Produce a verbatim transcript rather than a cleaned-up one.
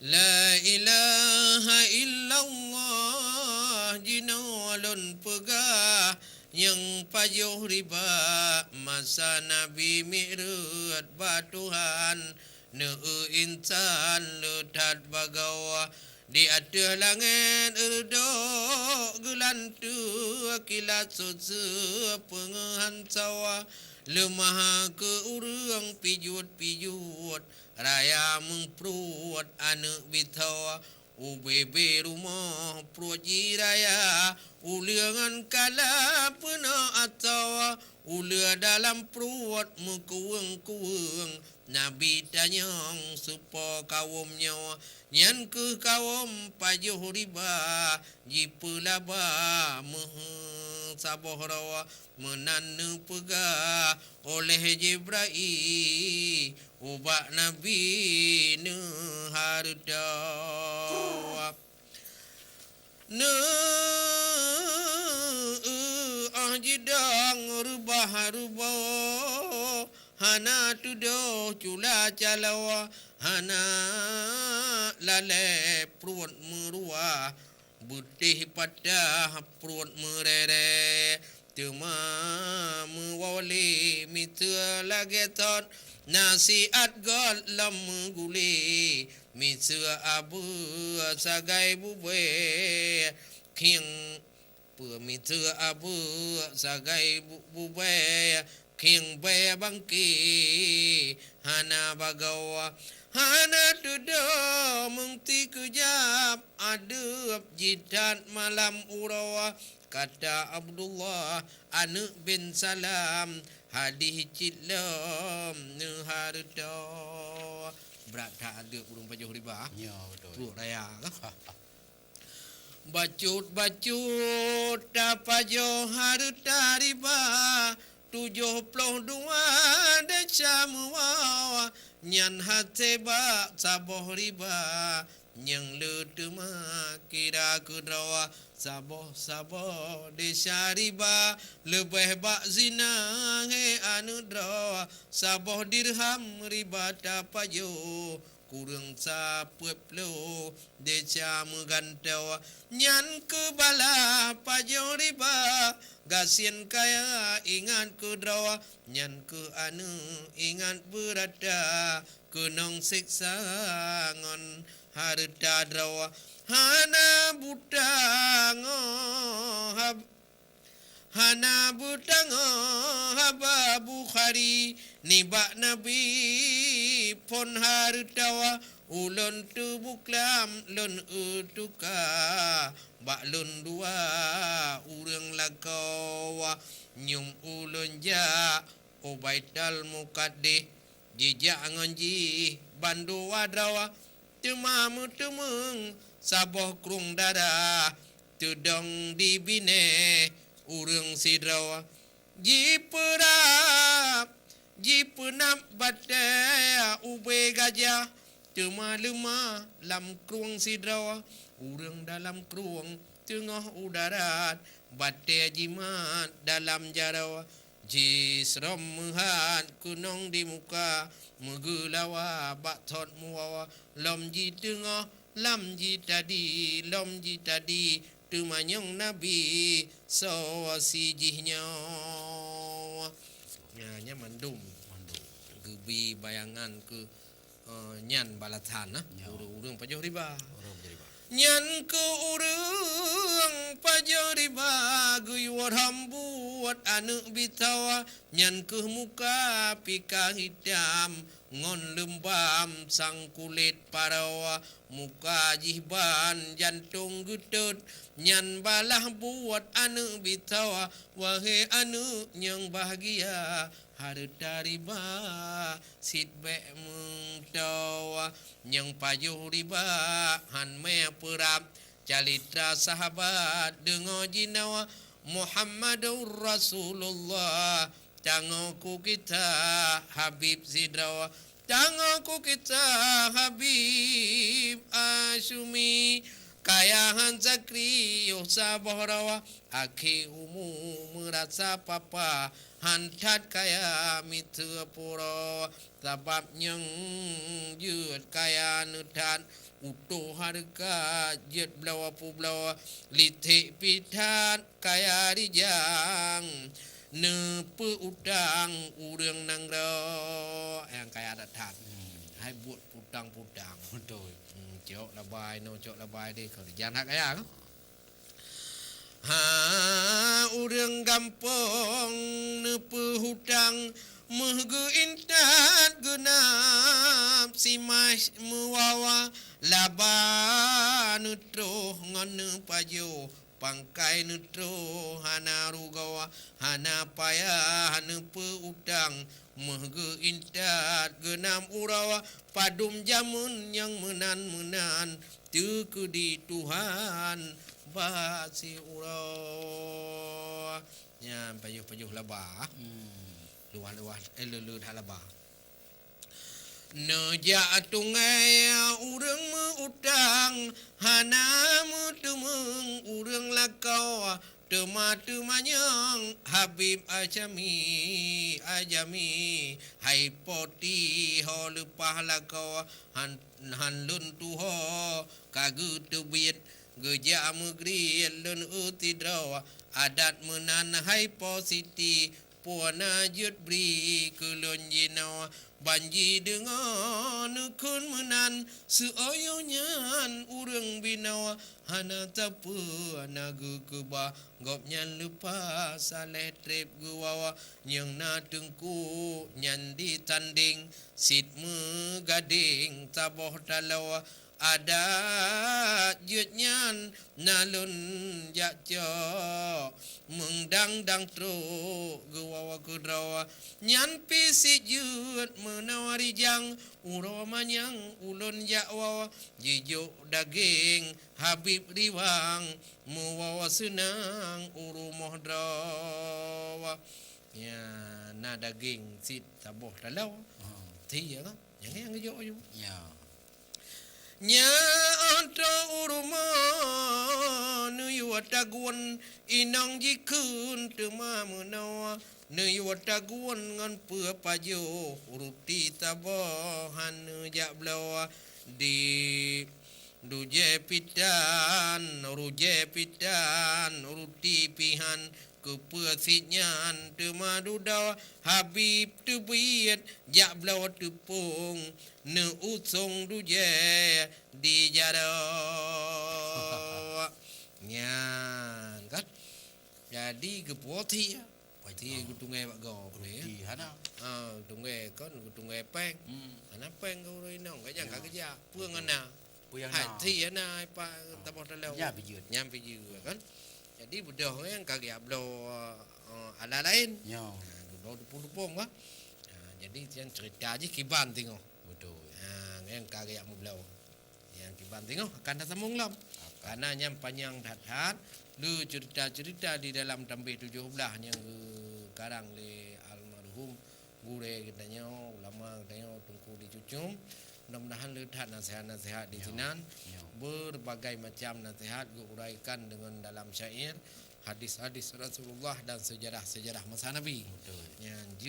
La ilaha illallah jinoe lôn peugah, nyang pajoh riba masa Nabi Mi'raj bak Tuhan, neu insan le that bagoe di ateueh langét reudok geulanteue kilat sot-sot peungeuhan sawa, leumah keu ureuëng pijuet-pijuet raya meupruet aneuëk bithoe. Ubé-bé rumoh pruet jih raya, uleue ngon kala peunoh athoe, uleue dalam pruet meukuweueng-kuweueng. Nabi tanyong, "Soe po kawöm nyoe?" "Nyan kheueh kawöm pajoh riba, jipeulaba meuheusaboh droe." Meunan neupeugah oleh Jibrail ubak Nabi Neuhareuta. Neueh jidong reubah-reubah, hana tudoh cula caloe, hana lalée pruet meuruah. Beutéh patah pruet meurere, teuma meuwoe lé miseue lagée thot, nasihat göt lom meugulé, miseue abeue sagai bubée, khieng, peue miseue abeue sagai bu-, bubée, khieng bée bangke hana bagoe, hana tudoh meungti keujab, adeueb jithat malam uroe. Kata Abdullah aneuëk bin Salam, hadih cit lom Neuhareuta. Brat that adeueb ureuëng pajoh riba. Ya, beutôi. Pruet raya. Bacut-bacut tapajoh hareuta riba, tujoh ploh dua desya meuwoe, nyan hasé bak saboh riba, nyang le teuma kira keudroe. Saboh-saboh desya riba, leubeh bak zina, he aneuëk droe. Saboh dirham riba tapajoh, kureueng sapeuet ploh desya meugantoe. Nyan kheueh bala pajoh riba, gasien kaya ingat keudroe. Nyan kheueh aneuëk ingat beurata, keunong seksa ngon hareuta droe. Hana butangoh hab-, Hana beutangoh haba Bukhari nibak Nabi phon hareuta, ulôn teubuklam lôn eutuka bak lôn dua ureuëng lakoe. Nyum ulôn jak u Baitul Muqaddas, jijak ngon jih bandua droe, teuma meuteumeung saboh krueng darah teudong di binéh ureuëng sidroe. Jipeurab, jipeunab batée ubé gajah, teuma leumah lam krueng sidroe. Ureuëng dalam krueng teungoh u darat, batée jimat dalam jaroe. Jisrôm meuhat keunong di muka, meugeulawa bak thot muwoe, lom jiteungoh, lam jitadi, lom jitadi, teumanyong Nabi soe si jihnyoe. Nyan, nyan mandum, mandum geubi bayangan keu eh, nyan balasan, nah, ya, ureuëng-ureuëng pajoh riba. Ureuëng pajoh riba. Nyan kheueh ureuëng pajoh riba, geuyue rhom buet aneuëk bithoe, nyan kheueh muka pika hitam ngon leumbam sang kulét paroe, muka jih ban jantong geutot, nyan balah buet aneuëk bithoe. Wahé aneuëk nyang bahgia, hareuta riba cit bék meutoe, nyang pajoh riba han mé peurab. Calitra sahabat deungoe jinoe, Muhammadur Rasulullah, tangoe keu kita Habib sidroe, tangoe keu kita Habib Asyumi. Kaya han sakri yoh saboh droe, akhé umu meurasa papa, han that kaya miseue puroe, sabab nyang jeuet kaya neuthat, utôh hareukat jeuet bloe peubloe, liték pih that kaya rijang, neupeu utang ureuëng nanggroe nyang kaya that-that. Hmm. Hai buet putang-putang. Beutôi. Hmm, cok labai, no cok labai deh, kau rijang that kaya kah? Ha, ureuëng gampông neupeu hutang, meuh geuintat geunab simaih meuwawa, laba neutroh ngon neupajoh, pangkai neutroh hana rugoe, hana payah neupeu utang, meuh geuintat geunab uroe, padum jameun nyang meunan-meunan, teukeudi Tuhan bak siuroe. Nyan pajoh-pajoh laba. Hmm. Luwah-luwah, eh, le-le that laba. Neujak tungai ureuëng meu-utang, hana meuteumeung ureuëng lakoe, teuma teumanyong Habib Ajami, Ajami, hai po ti ho leupah lakoe, han, han lôn tuho ka geuteubiet, geujak meugriet lôn eu sidroe, adat meunan hai po siti, Puana jeuet bri keu lôn jinoe, ban jideungoe neukheun meunan, seuoyoh nyan ureuëng binoe hana sapeue na geukeubah. Gobnyan leupah saléh treb geuwoe, nyang na teungku nyan ditandeng, cit meugadeng saboh taloe. Adat jeuet nyan na lôn jak cok, meudang-dang trok geuwoe keudroe. Nyan pih cit jeuet meunoe rijang, uroe manyang ulôn jak woe, jijok dageng Habib Riwang, meuwoe seunang u rumoh droe. Nyan na dageng cit saboh taloe. Ha. Thi ya kan? Nyang, nyang geujok ju. Ya. Nyan trok u rumoh neuyue tagun, inong jikheun teuma meunoe, neuyue tagun ngon peue pajoh, ruti saboh han neujak bloe, di rujée pih tan, rujée pih tan, ruti pih han, keupeue cit nyan teuma dudoe, Habib teubiet jak bloe teupông, neuusong dujée di jaroe. Nyan kan. Jadi geupuwoe thi ya. Puwoe thi geutungai bak gob ya. Ruti hana. Ha, geutungai kon, geutungai péng. Hmm. Hana péng keu ureuëng inong, ka nyang ka geujak. Peue ngon na? Peue nyang na? Hai thi hana, hai pa, taboh taloe. Nyan pih jeuet. Nyan pih jeuet kan. Jadi beudôh nyang ka geujak bloe, eh, alat laén. Ya. Ha, geubloe teupông-teupông bah. Ha, jadi nyan cerita jih kiban teungoh. Beutôi. Ha, nyang ka geujak meubloe. Nyang kiban teungoh akan tasambong lom. Akan. Karena nyan panyang that-that, le cerita-cerita di dalam tambeh tujoh blaih nyang geukarang lé almarhum gurée geutanyoe, ulama geutanyoe Teungku di Cucum. Mudah-mudahan le that nasihat-nasihat di sinan. Ya. Berbagai macam nasihat geuuraikan dengan dalam syair, hadis-hadis Rasulullah dan sejarah-sejarah masa Nabi. Betul. Nyan jeuet